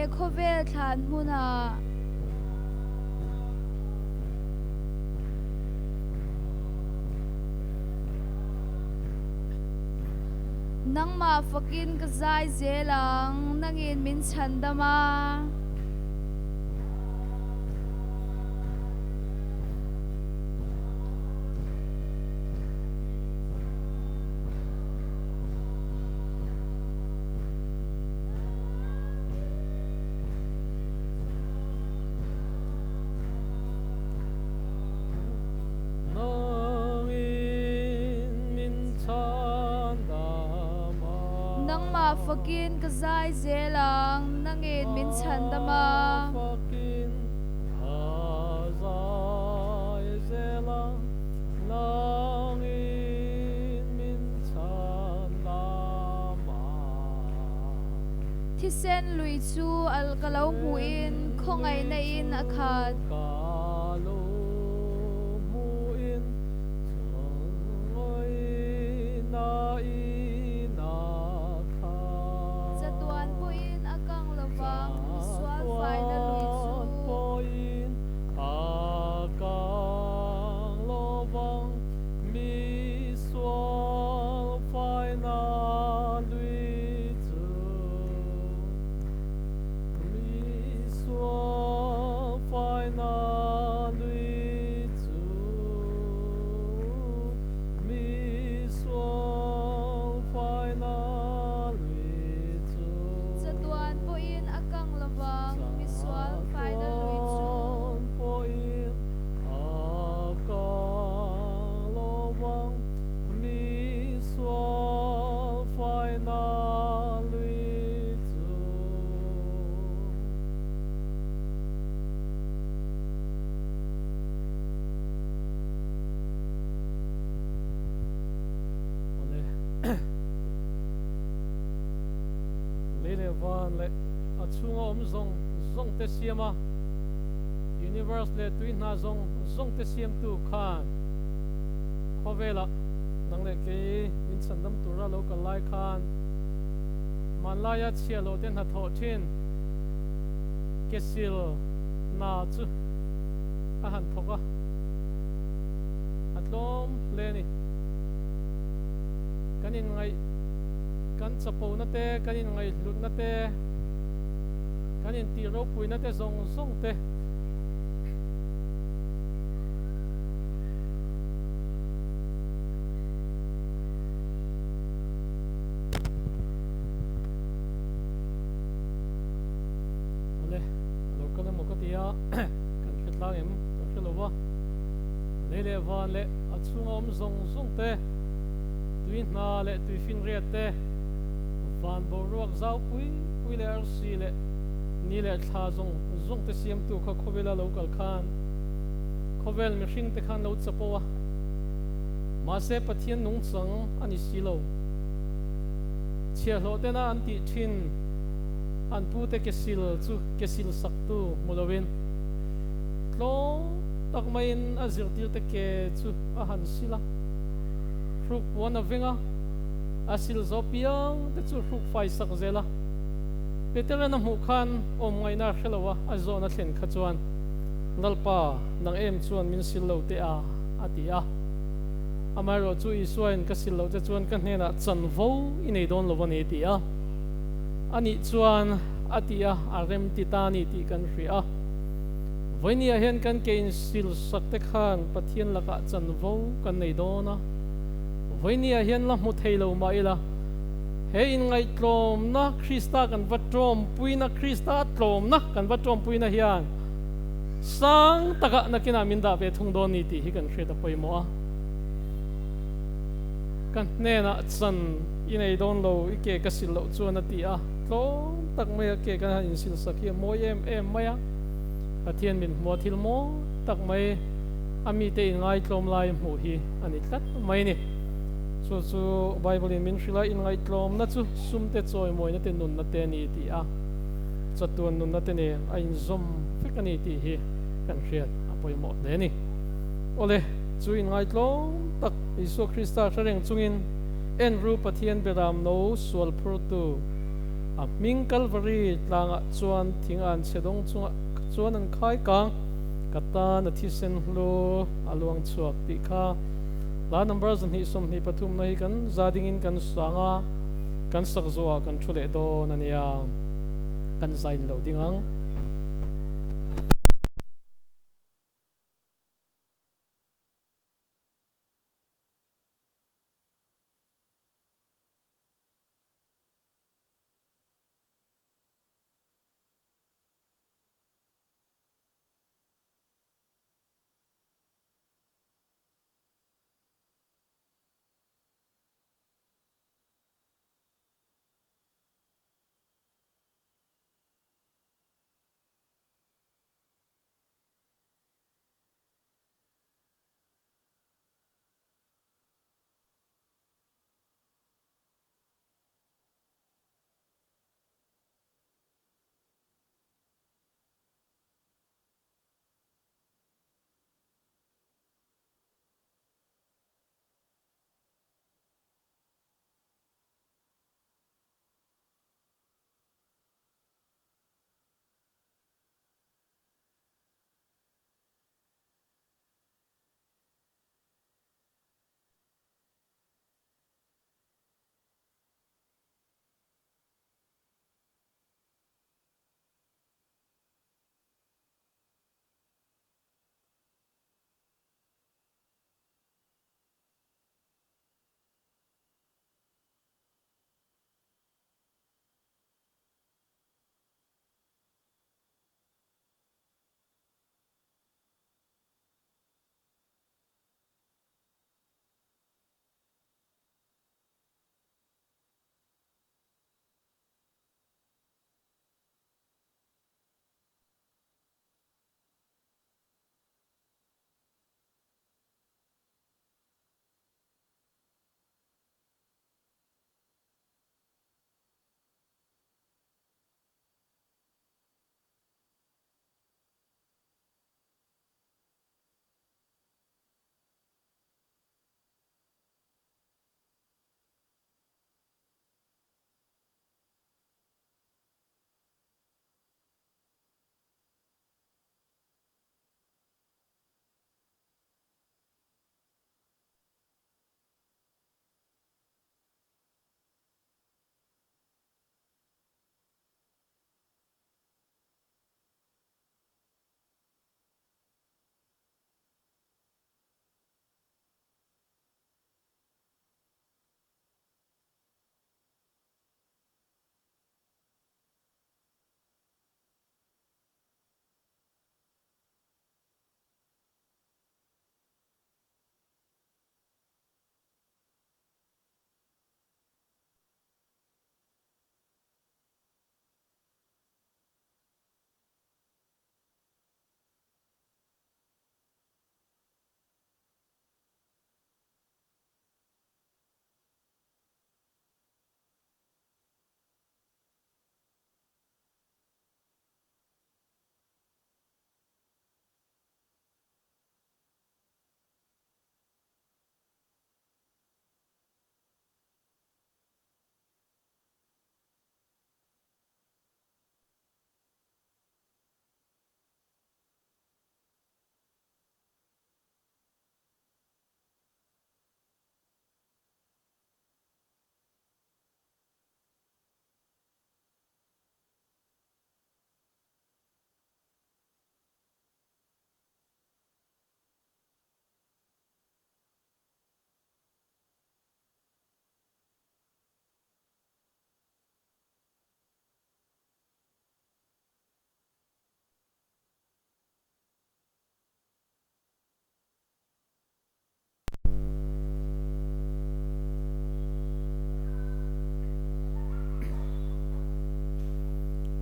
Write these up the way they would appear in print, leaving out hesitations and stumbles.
He khawvel thlan hmunah. Nangmah fakin ka zai zel ang, nangin min chhandam a. Nangmah fakin ka zai zel ang, nangin min chhandam a. Thisen lui chu al ka lo hmuhin khawngaihna in a khat. Chatuan pawhin a kang lovang misual faina lui chu. Chatuan pawhin a kang lovang misual faina lui chu. Mi sual faina lui chu. Awle. Lei leh van leh a chhunga awm zawng zawng te siam a, universe leh tui hna zawng zawng te siamtu khan Khawvelah nang leh kei min chhandam tura lo kal lai khan hmanlaia chhia loh te hnathawh thin kesil hna chu a han thawk a, a tlawm hle a ni. Kan inngaih, kan chapona te, kan inngaihhlutna te, kan intih ropuina te zawng zawng te, Awle, a lo kal emaw ka ti a, kan hre tlang em ka hre lo va, lei leh van leh a chhunga awm zawng zawng te, tui hna leh tui finriat te, van boruak zau pui pui leh arsi leh ni leh thla zawng zawng te siamtu kha khawvela lo kal khan Khawvel mihring te khan lo chapo a, mahse Pathian nungchang a ni si lo. Chhiahhlawh tena an tih thin an pute ke sil chu ke sil saktu hmu loin tlawm tak maiin a zirtirte ke chu a han sil a, hruk puan a veng a, a sil zo piang te chu hruk fai sak zel a. Peteran a hmuh khan awm ngaihna a hre lo a, a zawhna thlen kha chuan Lalpa, nang em chuan min sil lo teh a, a ti a. Amaherawh chu Isuain ka sil loh che chuan ka hnenah chanvo i nei dawn lo a ni, ti a. Anih chuan, a ti a, a rem ti ta a ni tih kan hria a. Vawinia hian kan ke insil sak te khan Pathian lakah chanvo kan nei dawn a. Vawinia hian la hmu thei lo mah ila, he inngaihtlawmna Krista kan va tawmpuina, Krista tlawmna kan va tawmpuina hian, Sang takah nakinah min dah ve thung dawn ni tih hi kan hriat a pawimawh a. Ka hnenah chan i nei dawn lo, i ke ka sil loh chuan a ti a. Tlawm tak maia ke kan han insil sak hi a mawi em em mai a. Pathian min hmua thil mawi tak mai a mite inngaitlawm lai hmuh hi a ni tlat mai ni. Chu chu Bible in min hrilh a, inngaihtlawmna chu sumte chawimawina te nunna te a ni tih a. Chatuan nunna te nen a inzawm vek a ni tih hi kan hriat a pawimawh hle a ni. Awle, chu inngaitlawm tak Isua Krista hre reng chungin en ru Pathian beram no sual phurtu A hming Kalvari tlangah chuan thing an chhe dawng chungah chuan an khai kang, ka tan a thisen hlu a luang chhuak tih kha hla number 223 na hi kan za dingin kan sang a, kan sak zawhah kan thu leh dawn a nia, kan zain loh ding ang.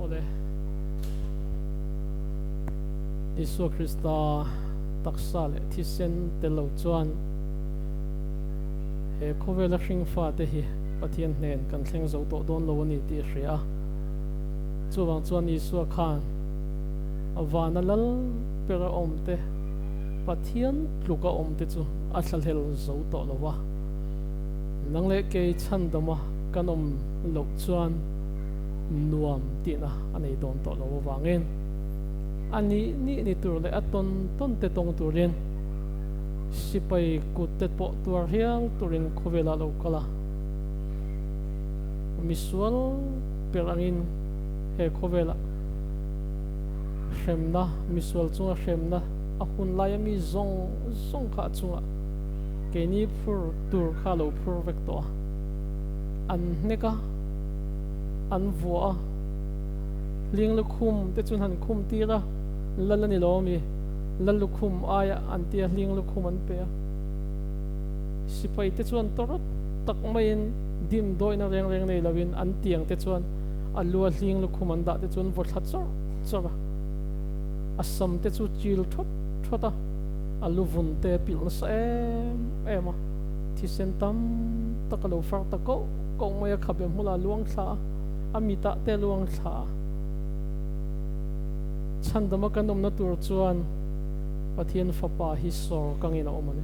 Awle. Isua Krista taksa leh thisen tel lo chuan he khawvela hringfa te hi Pathian hnen kan thleng zo tawh dawn lo a ni tih a hria a. Chuvang chuan Isua khan a vana lal bera awm te, Pathian tluka awm te chu a thlahlel zo tawh lo va. Nang leh kei chhandama kan awm loh chuan. Nuam tihna a nei dawn tawh lo avangin a nih nih ni tur leh a tawn tawn te tawng turin sipai kut te pawh tuar hial turin khawvelah lo kal a. Misual per angin he khawvelah hremna, misual chunga hremna a hun laia mi zawng zawng kha a chungah keini phur tur kha a lo phur vek tawh a, an hnek a. An vuah a, hling lukhum te chuan han khum tir a, lal a ni lo ami, lal lukhum aiah an tia hling lukhum an pe a. Sipai te chuan tawrh tak maiin dim dawihna reng reng nei loin an tiang te chuan a lua hling lukhum an dah te chuan vaw thla chawrh chawrh a, a sam te chu chil thawt thawt a, a lu vun te a pilh nasa em em a, thisen tam tak a lo far ta koh. Koh mai a khabe hmula luang thla a, a mitah te luang thla a. Chhandama kan awmna tur chuan Pathian Fapa hi sawr kangin a awm a ni.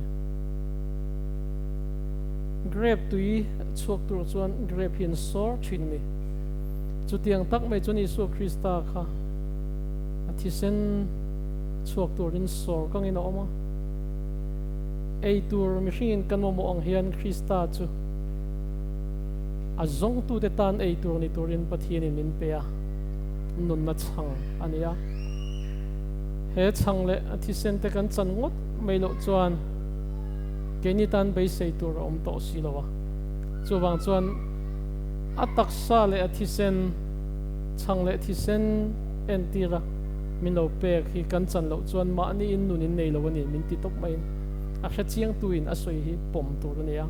Grape tui chhuak tur chuan grape hi an sawr thin a ni. Chutiang tak mai chuan Isua Krista kha a thisen chhuak turin sawr kangin a awm a. Ei tur mihringin kan mamawh ang hian Krista chu A zawngtute tan ei tur ni turin Pathianin min pe a, nunna chhang a ni a. He chhang leh a thisen te kan chan ngawt mai loh chuan keini tan beisei tur a awm tawh si lo a. Chuvang chuan a taksa leh a thisen, chhang leh thisen entir a min lo pek hi kan chan loh chuan mahni in nun in nei lo a ni min ti tawp maiin a hrechiangtuin a sawi hi pawm tur a ni a.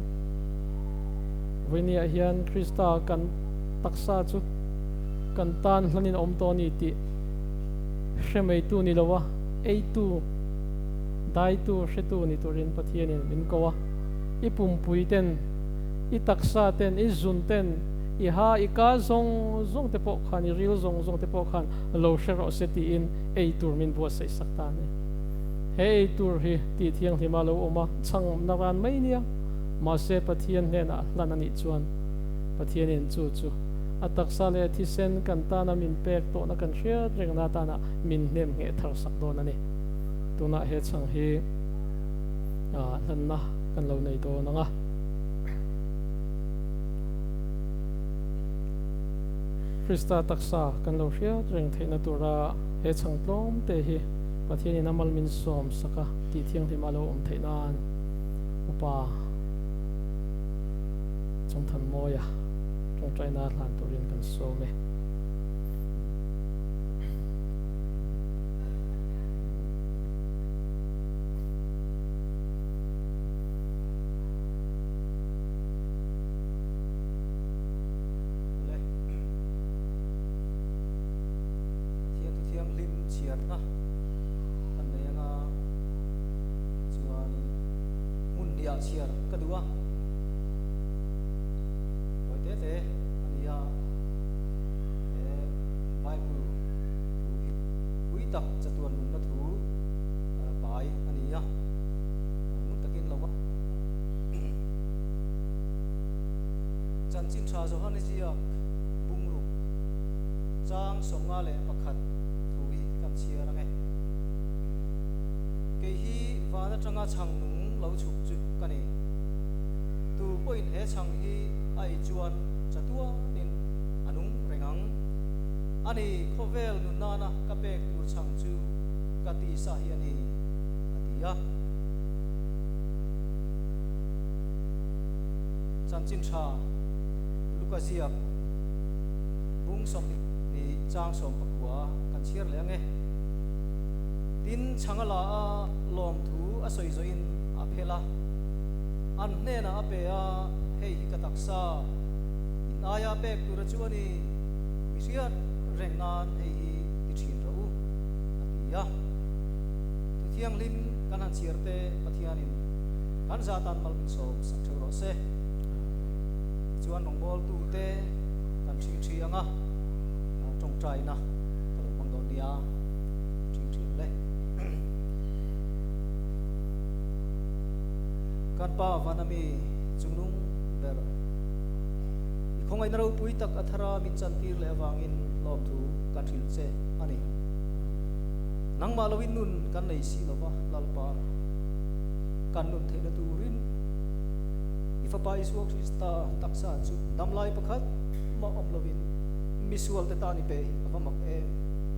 Vawinia hian Krista kan taksa chu kan tan hlanin a awm tawh a ni tih hre maitu ni lo a, eitu, daitu, hretu ni turin Pathianin min ko a. I pumpui ten, i taksa ten, i zun ten, i ha, i ka zawng zawng te pawh khan, i ril zawng zawng te pawh khan lo hre rawh se tiin ei tur min buatsaih sak ta a ni. He ei tur hi tih thianghlima lo awm a, chhang na ran mai nia. Mahse, Pathian hnenah hlan a nih chuan Pathianin chu chu a taksa leh a thisen kan tana min pek tawhna kan hriat rengna atana min hnem ngheh thar sak dawn a ni. Tunah he chhang hi hlanna kan lo nei dawn ang a. Krista taksa kan lo hriat reng theihna tura he chhang tlawm te hi Pathianin a mal min sawm sak a tih thianghlim a lo awm theih nan. Upa Chawngthanmawia tawngtaina hlan turin kan sawm e. Le. Pathian thu thianghlim chhiarna kan nei anga chuan hmun hniah chhiar ka duh a, tawi te te a ni a, he Bible thu hi pui tak chatuan nunna thu pai a ni a, ngun takin lo a. Chanchin tha Johane ziak bungruk chang 51 thu hi kan chhiar ang e. Kei hi van atanga chhang nung lo chhuk chu ka ni. Tu pawhin he chhang hi a ei chuan chatuanin a nung reng ang. A ni, khawvel nun nana ka pek tur chhang chu ka tisa hi a ni, a ti a. Chanchin tha Luka ziak bung 20 chang 19 kan chhiar leh ang e. Tin, chhang a la a, lawmthu a sawi zawhin a phel a, an hnenah a pe a, Hei hi ka taksa, in aia pek tura chu a ni, mi hriat reng nan hei hi ti thin rawh u, a ti a. Thu thianghlim kan han chhiar te Pathianin kan zah tan mal min sawm sak theuh rawh se. Tichuan rawngbawltute kan ṭhing ṭhi ang a, ṭawngṭaina ka lo hmang dawn nia. Ṭhing ṭhi ang le. Kan Pa Vanami chungnung ber i Khawngaihna ropui tak a thara min chantir leh avangin lawmthu kan hrilh che a ni. Nangmah loin nun kan nei si lova, Lalpa, kan nun theihna turin i Fapa Isua Krista taksa chu damlai pakhat mah awm loin misualte tan i pe hi a va mak em!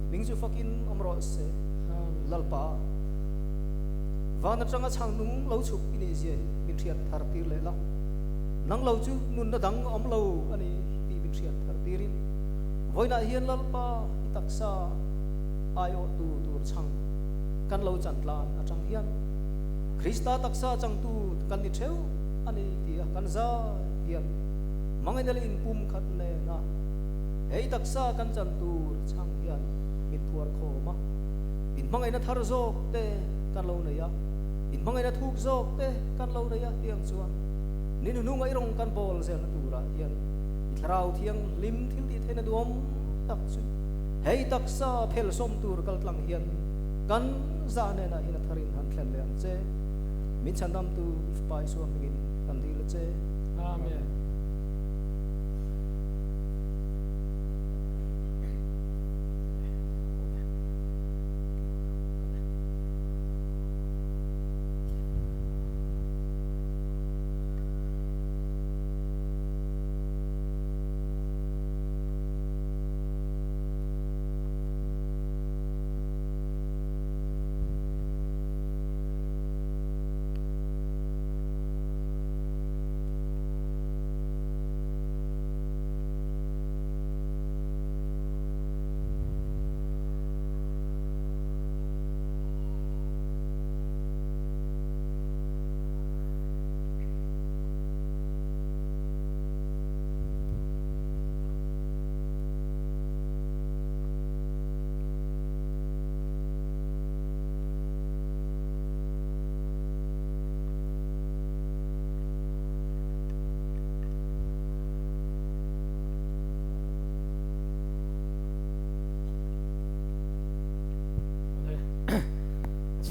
Hming chu fakin awm rawh se, Lalpa. Van atanga chhang nung lo chhuk i nih zia hi min hriat thar tir leh la. Nang lo chu nunna dang a awm lo a ni tih min hriat thar tirin vawiinah hian Lalpa i taksa aiawhtu tur chhang kan lo chan tlan atang hian Krista taksa changtu kan ni theuh a ni tia kan zai hian mangaina leh inpum khat nena hei taksa kan chan tur chhang hian min phuar khawm a, inhmangaihna thar zawk te kan lo nei a, inhmangaihna thuk zawk te kan lo nei a tiang chuan ni hnuhnunga i rawng kan bawl zelna turah hian i thlarau thianghlim thil tih theihna duhawm tak chu hei taksa phel sawm tur kal tlang hian kan zah hnenah hian a tharin han thlen leh ang che. Min chhandamtu i Fapa Isua hmingin kan dil a che. Amen.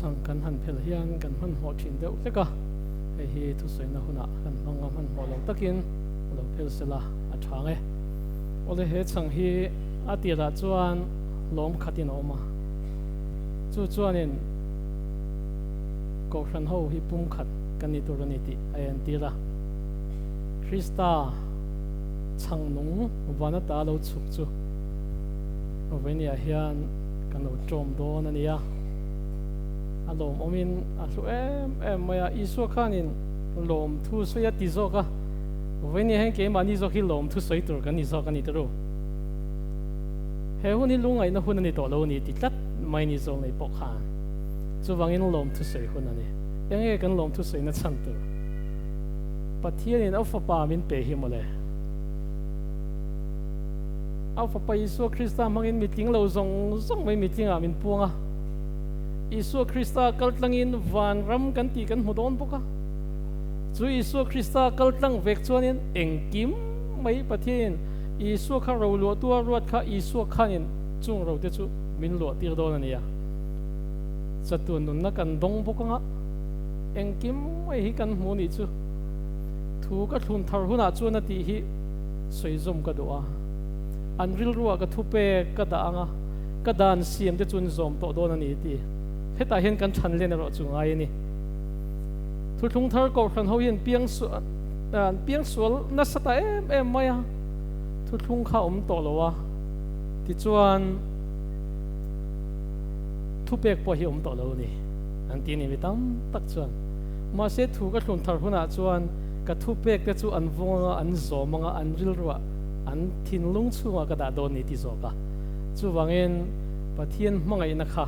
Chhang kan han phel hian kan hmanhmawh thin deuh hlek a, hei hi thusawina hunah kan hmang a, hmanhmawh lo takin a lo phel sela a tha ang e. Awle he chhang hi a tirah chuan lawm khatin a awm a, chu chuanin Kohhran ho hi pumkhat kan ni tur a ni tih a entir a. Krista chhang nung van ata lo chhuk chu Rovenia hian kan lo ṭawm dawn a nia. A lawmawmin a hlu em em mai a, Isua khanin lawmthu sawi a ti zawk a, Rovenia hian keimahni zawk hi lawmthu sawi tur kan ni zawk a ni tawh. He hun hi lungngaihna hun a ni tawh lo a ni ti tlat mai ni zawk nei pawh khan. Chuvangin lawmthu sawi hun a ni. Enge kan lawmthu sawina chhan tur? Pathianin a Fapa min pe hi mawle. A Fapa Isua Krista hmangin mitling lo zawng zawng mai mitlingah min puang a. Isua Krista kaltlangin vanram kan tih kan hmu dawn bawk a. Chu Isua Krista kaltlang vek chuanin engkim mai Pathianin Isua kha ro luahtu a ruat kha Isua khanin chung rote chu min luahtir dawn a nia. Chatuan nunna kan dawng bawk anga engkim mai hi kan hmu nih chu thu ka thlun thar hunah chuan a tih hi sawi zawm ka duh a, an rilruah ka thu pek ka dah anga ka dan siam te chuan zawm tawh dawn a ni ti hetah hian kan than len erawh chu ngai a ni. Thuthlung thar kohhran ho hian piang an piang sual nasa ta em em mai a, thuthlung kha awm tawh lo a tichuan Thupek pawh hi awm tawh lo a ni, an ti a ni mi tam tak chuan. Mahse thu ka thlun thar hunah chuan ka thupek te chu an vawng anga, an zawm anga, an rilruah, an thinlung chhungah ka dah dawn ni ti zawk a. Chuvangin Pathian hmangaihna kha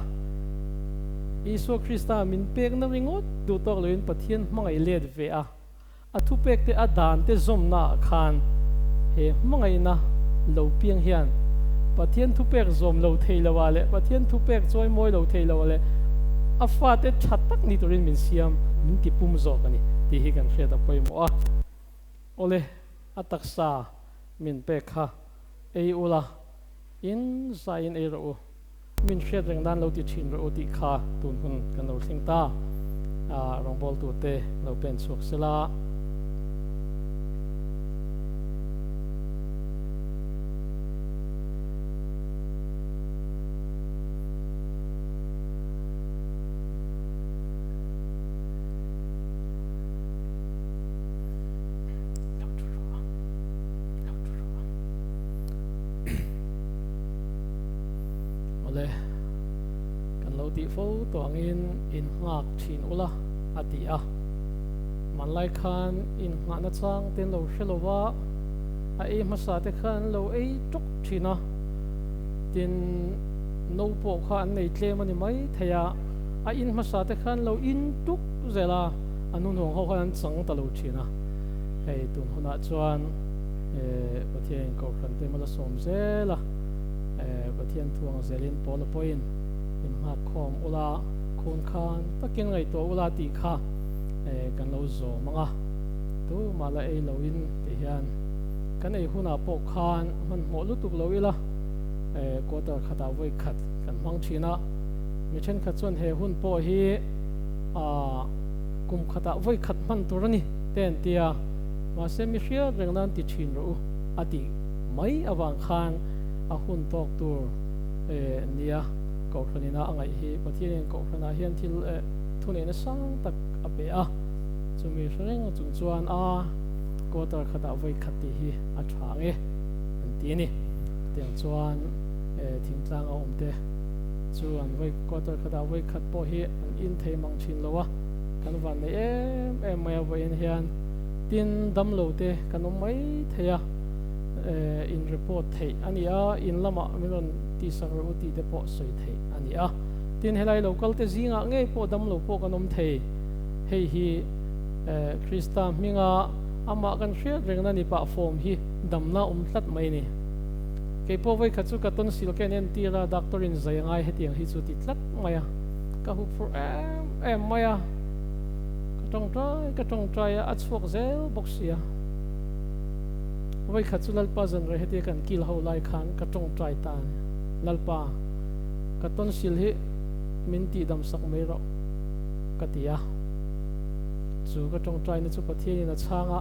Isua Krista min pekna ringawt duh tawk loin Pathian hmangaih let ve a, A thupekte a dante zawmnaah khan he hmangaihna lo piang hian Pathian thupek zawm lo thei loah leh Pathian thupek chawi mawi lo thei loah leh a fate tha tak ni turin min siam, min ti pum zawk a ni tih hi kan hriat a pawimawh a. Awle, a taksa min pek kha ei ula, in zaiin ei rawh u. Min hriat reng nan lo ti thin rawh u tih kha tun hun kan lo thleng ta. Rawngbawltute lo pen chhuak sela. Awle, kan lo tih fo tawh angin in nghak thin ula, a ti a. Hmanlai khan in nghahna chang te an lo hre lo va, a ei hmasa te khan an lo ei tawk thin a. Tin, no pawh kha an nei tlem a ni mai thei a, a in hmasa te khan an lo in tuk zel a, a hnuhnawng ho khan an chang ta lo thin a. Hei tun hunah chuan Pathianin Kohhran te mal a sawm zel a. Pathian thuang zelin Paula pawhin in nghak khawm ula, khun khan takin ngaihtuah ula tih kha kan lo zawm ang a, tumah la ei loin tih hian kan ei hunah pawh khan hmanhmawh lutuk lo ila quarter khatah vawi khat kan hmang thin a, mi thenkhat chuan he hun pawh hi kum khatah vawi khat hman tur a ni te an ti a, mahse mi hriat reng nan ti thin rawh u a tih mai avang khan a hun tawk tur nia Kohhranina a ngaih hi Pathianin Kohhranah hian thil thuneihna sang tak a pe a, chumi hre reng chung chuan a quarter khatah vawi khat tih hi a tha ang e an ti a ni. Chutiang chuan thingtlang a awmte chu an vawi quarter khatah vawi khat pawh hi an in thei mang thin lo a, kan van nei em em mai a vawiin hian tin damlo te kan awm mai thei a. in report theih a ni a, in lamah min rawn tihsak rawh u tih te pawh sawi theih a ni a. Tin, helai lo kal te zingah ngei pawh damlo pawh kan awm thei. Hei hi Krista hminga amah kan hriat rengna ni pah fawm hi damna awm tlat mai ni. Kei pawh vawikhat chu ka tonsil ka inentir a, doctor in zai angai hetiang hi chu ti tlat mai a, ka hup fur em em mai a, ka tawngtai ka tawngtai a, a chhuak zel bawk sia. Vawikhat chu Lalpa zanrei hetia kan kil ho lai khan ka tawngtai ta a ni. Lalpa, ka tonsil hi min tihdam sak mai rawh ka ti a. Chu ka tawngtaina chu Pathianin a chhang a,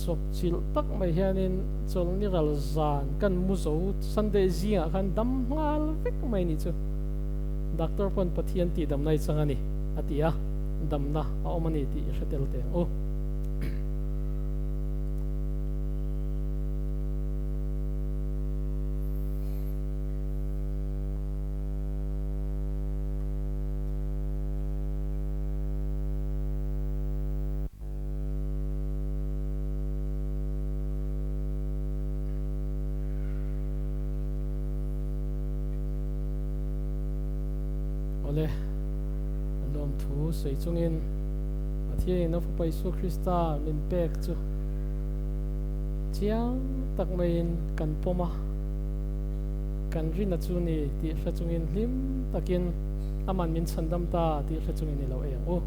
chawp chilh tak mai hianin chawlhni ral zan kan mu zo Sunday zingah khan dam nghal vek mai ni chu. Doctor pawn Pathian tihdamna i chang a ni a ti a, damna a awm a ni tih i hre tel teh ang u. Awle, lawmthu sawi chungin Pathianin a Fapa Isua Krista min pek chu chiang tak maiin kan pawm a, kan rin a chu ni tih hre chungin hlim takin aman min chhandam ta tih hre chungin i lo ei ang u.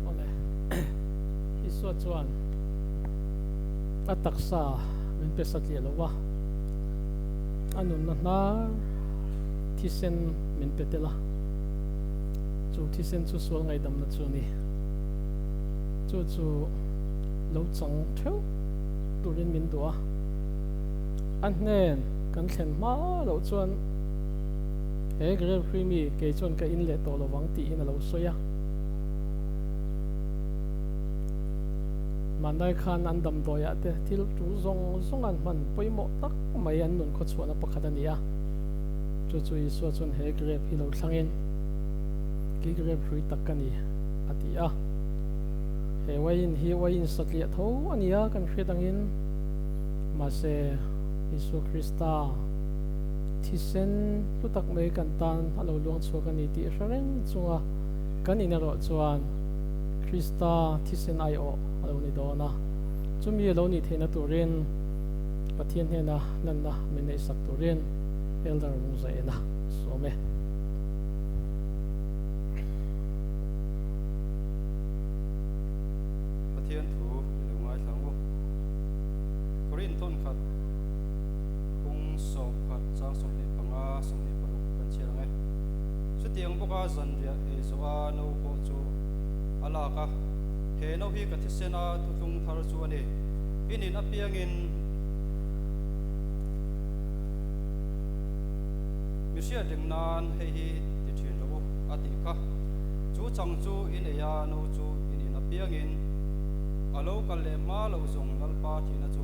Awle, Isua chuan a taksa min pe satliah lo va, a nunna hnar thisen min pe tel a, chu thisen chu sual ngaihdamna chu a ni. Chu chu lo chang theuh turin min duh a, a hnen kan thlen hma loh chuan he grape hrui mi kei chuan ka in leh tawh lovang tiin a lo sawi a. Hmanlai khan an damdawiah te thil tul zawng zawng an hman pawimawh tak mai an nun khawchhuahna pakhat a ni a. Chu chu Isua chuan he grape hi lo thlangin Kei grape hrui tak ka ni a ti a. He uaiin hi uaiin satliah tho a ni a kan hriat angin mahse Isua Krista thisen hlu tak mai kan tan a lo luang chhuak a ni tih hre reng chunga kan in erawh chuan Krista thisen aiawh a lo ni dawn a, chumi a lo nih theihna turin Pathian hnena lanna min neihsak turin Elder Vungzaena sawm e. Pathian thu i lo ngaithla ang u. Korin tawnkhat bung 11 chang 25 26 kan chhiar ang e. Chutiang bawka zanriah ei zawh a no pawh chu a lak a, He no hi ka thisen a thutlung thar chu a ni. I nin apiangin mi hriat reng nan hei hi ti thin rawh u, a tih kha. Chu chang chu in ei a, no chu in in apiangin a lo kal leh hma lo zawng Lalpa thihna chu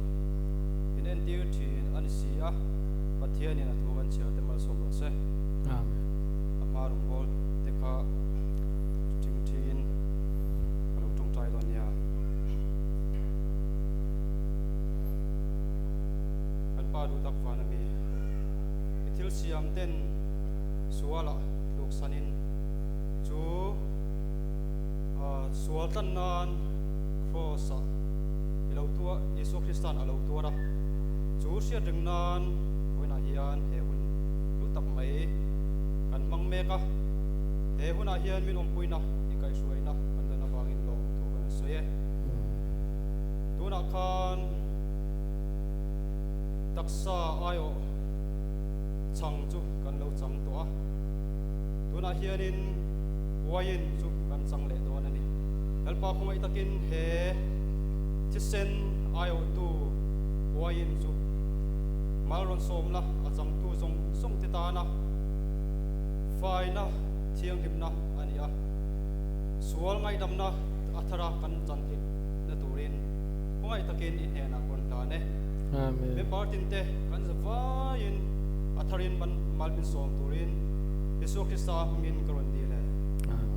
in entir thin a ni si a, Pathianin a thu kan chhiar te malsawm rawh se. Amen. A hma rawngbâwl te kha ṭhingṭhiin ka lo ṭawngṭai dawn nia. Kan Pa duh tak vana mi, i thil siam ten sualah tluksanin chu sual tlan nan Kraws-ah i lo tuar, Isua Krista'n a lo tuar a, chu hriat reng nan vawiinah hian he hun hlu tak mai kan hmang mek a, he hunah hian min awmpuina i kaihhruaina kan dawn avangin lawm thu kan rawn sawi e. Tunah khan taksa aiawh chhang chu kan lo chang tawh a, tunah hianin uaiin chu kan chang leh dawn a ni. Lalpa khawngaih takin he thisen aiawhtu uaiin chu mal rawn sawm la, a changtu zawng zawng te tana faina thianghlimna a ni a, sual ngaihdamna a thara kan chan theih na turin khawngaih takin i hnenah rawn hlan e. Amen. Member tin te kan za vaiin a tharin mal min sawm turin Isua Krista hmingin ka rawn dil e. Amen.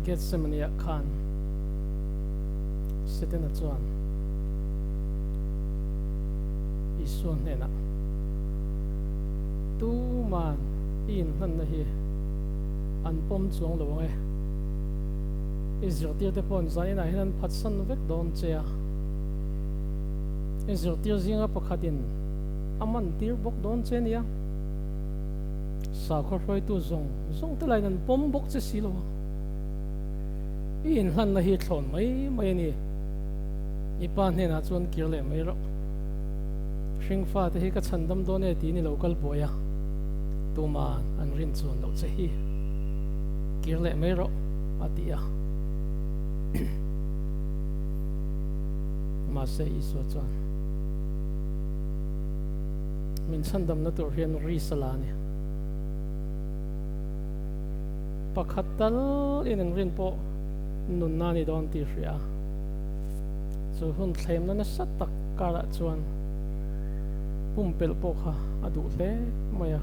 Gethsemane-ah khan Setana chuan Isua hnenah, Tuman i inhlanna hi an pawm chuang lo ang e. I zirtirte pawh zaninah hian an phatsan vek dawn che a. I zirtir zinga pakhatin a mantir bawk dawn che nia. Sakhaw hruaitu zawng zawng te laiin an pawm bawk che si lo a. I inhlanna hi thlawn mai mai a ni. I pa hnenah chuan kir leh mai rawh. Hringfa te hi ka chhan dam dawn e tiin i lo kal buai a, tuman an rin chuan loh che hi. Kir leh mai rawh, a ti a. Mahse Isua chuan, Min chhandamna tur hian ri sala a ni. Pakhat tal in an rin pawh nunna a ni dawn tih hria. Chu hun thlemna nasa tak karah chuan pumpelh pawh kha a duh hle mai a.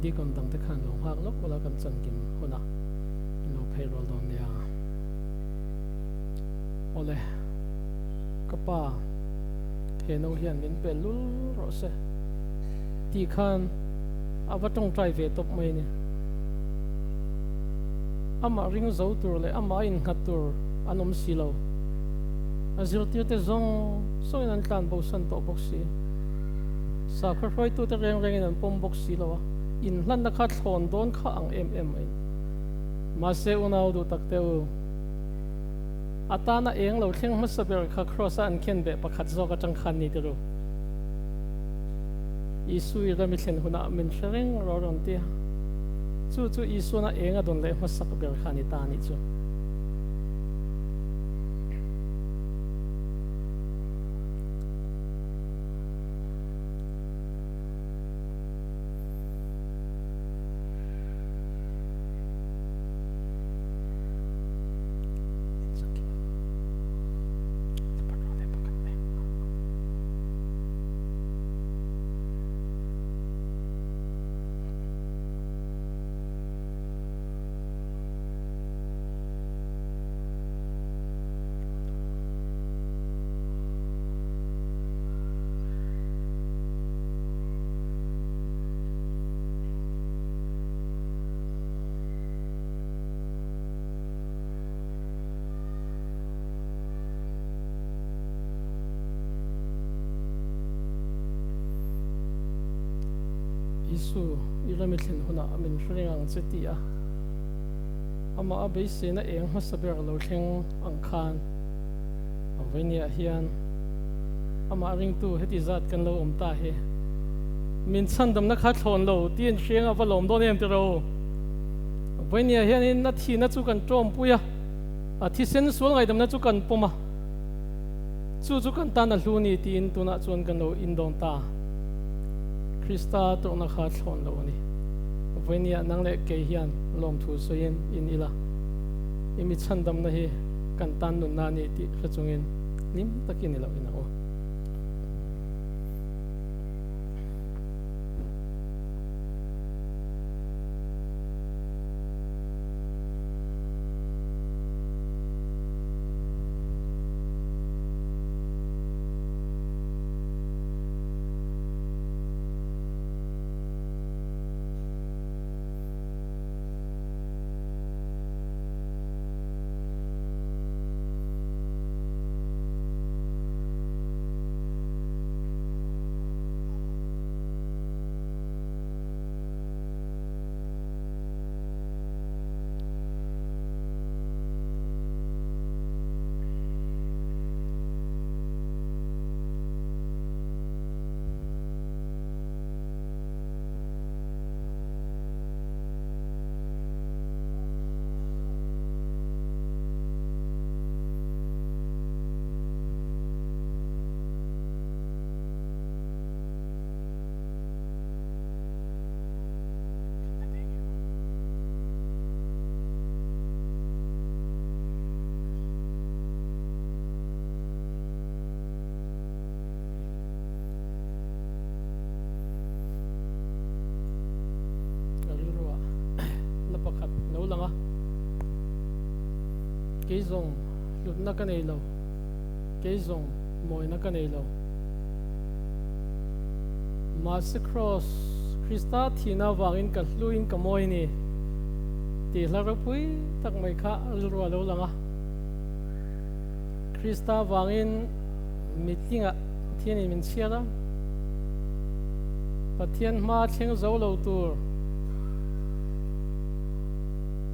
Deacon dangte khan lo nghak lawk ula kan chankim hunah in lo phei rual dawn nia. Awle, ka pa, he no hian min pe lul rawh se tih khan a va tawngtai ve tawp mai a ni. Amah ring zo tur leh amah a innghat tur an awm si lo. A zirtirte zawng zawngin an tlan bosan tawh bawk si. Sakhaw hruaitute reng rengin an pawm bawk si lo a, inhlanna kha thlawn dawn kha ang em em mai. Mahse unau duh tak teh u, a tana eng lo thleng hmasa ber kha Kraws-a an khen beh pakhat zawk atang khan ni tir u. Isu i ram i thlen hunah min hre reng rawh rawn ti a, chu chu Isuana eng a dawn leh hmasak ber kha a ni ta a nih chu. Isu, i ram i thlen hunah min hre reng ang che tih a, amah a beiseina eng hmasa ber lo thleng ang khan a vawinia hian amah ringtu heti zat kan lo awm ta hi min chhandamna kha thlawn lo tiin hriang a va lawm dawn em tiro. Vawinia hianin a thihna chu kan tawmpui a, a thisen sual ngaihdamna chu kan pawm a, chu chu kan tan a hlu ni tiin tunah chuan kan lo indawn ta. Krista tawrhna kha thlawn lo a ni. Vawinia nang leh kei hian lawmthu sawiin in ila, i mi chhandamna hi kan tan nunna a ni tih hre chungin hlim takin i lo in ang u. Ka rilruah la pakhat lo lang a, kei zawng hlutna ka nei lo, kei zawng mawina ka nei lo. Mahse Kraws, Krista thihna avangin ka hluin ka mawi ni tih hla ropui tak mai kha rilru a lo lang a. Krista vangin mitlinga Pathianin min chhiar a, Pathian hma thleng zo lo tur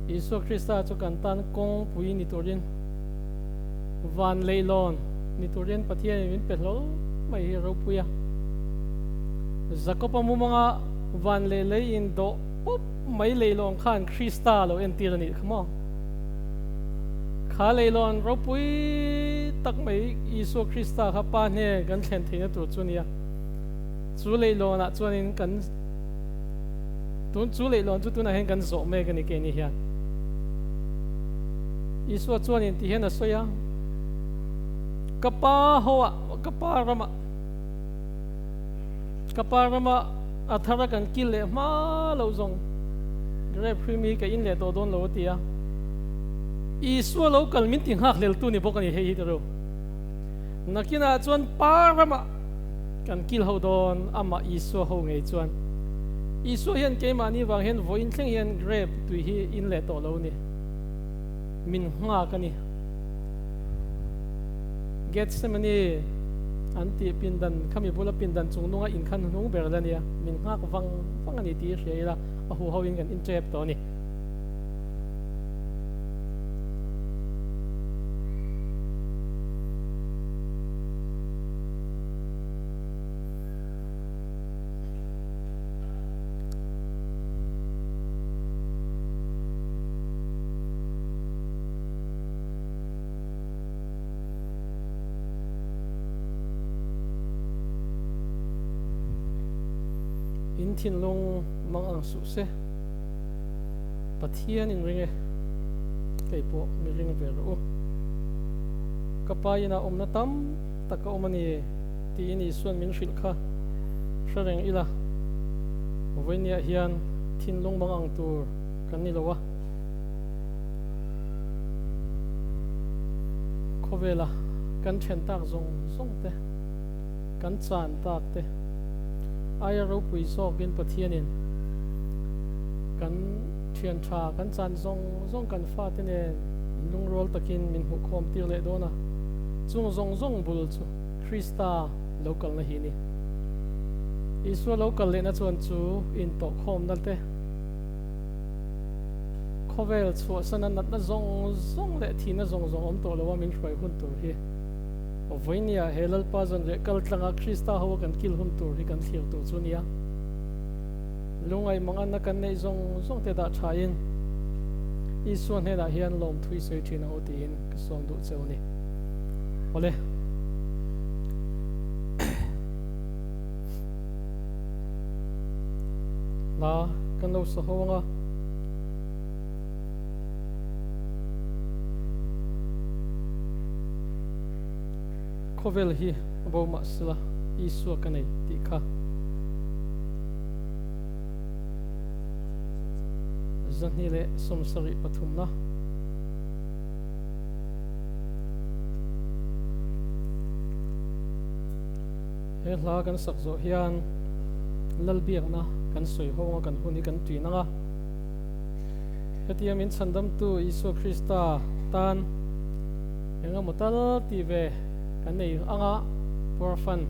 Isua Krista chu kan tan kawngpui ni turin, van leihlawn ni turin Pathianin min pe hlawl mai hi ropui a. Jakob-a mumanga van leh lei indawh pawp mai leihlawn khan Krista lo entir a nih kha maw? Kha leihlawn ropui tak mai Isua Krista kha Pa hne kan thlen theihna tur chu a nia. Chu leihlawnah chuanin kan tun chu leihlawn chu tunah hian kan zawh mek a ni keini hian. Isua chuanin ti hian a sawi a, Ka Pa hoah, ka Pa ramah, ka Pa rama a thara kan kil leh hma lo zawng grape hri mi ka in leh tawh dawn lo a ti a. Isua lo kal min ti nghak hleltu ni bawk a ni hei hi ti reuh. Nakinah chuan Pa ramah kan kil ho dawn amah Isua ho ngei chuan. Isua hian keimahni vang hian vawiin thleng hian grape tui hi in leh tawh lo ni. Min nghak a ni. Gethsemane an tih pindan khami bula pindan chung nunga inkhan hnung ber la nia. Min nghak vang vang a ni tih hria ila a huho in kan inṭep tawh a ni. In thinlung mang ang suh se. Pathian in ring e, kei pawh mi ring ve rawh u. Ka pa inah awmna tam tak a awm a ni tiin Isua'n min hrilh kha hre reng ila, vawinia hian thinlung mang ang tur kan ni lo a. Khawvela kan then tak zawng zawng te, kan chan tak te aia ropui zawkin Pathianin kan thian tha kan chan zawng zawng kan fate nen lungrual takin min hmuhkhawm tir leh dawn a, chung zawng zawng bul chu Krista lo kalna hi ni. Isua lo kal lehna chuan chu intawhkhawmna te, Khawvel chhuahsana natna zawng zawng leh thihna zawng zawng awm tawh loa min hruai hun tur hi vawinia he Lalpa zanriah kal tlanga Krista hoa kan kil hun tur hi kan thlir tur chu nia. Lungngaih manganna kan neih zawng zawng te dah thain Isua hnenah hian lawmthui sawi thin ang u tiin ka sawm duh cheu a ni. Awle. Hla kan lo sa ho ang a. Khawvel hi a bo mah sela Isua ka nei tih kha. 273 na. He hla kan sak zawh hian Lalbiakna kan sawi ho anga kan hun hi kan ṭin ang a. Hetia min chhandamtu Isua Krista tan eng emaw tal tih ve kan nei ang a, Purfan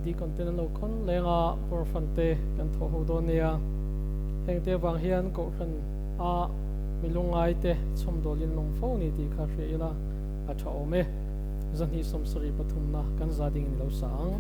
Deacon ten an lo khawn leng a, Purfan te kan thawh ho dawn nia. Hengte avang hian Kohhran a mi lungngai te chhawmdawlin lawm fo ni tih kha hria ila a ṭha awm e. 273 na kan za ding in lo sa ang.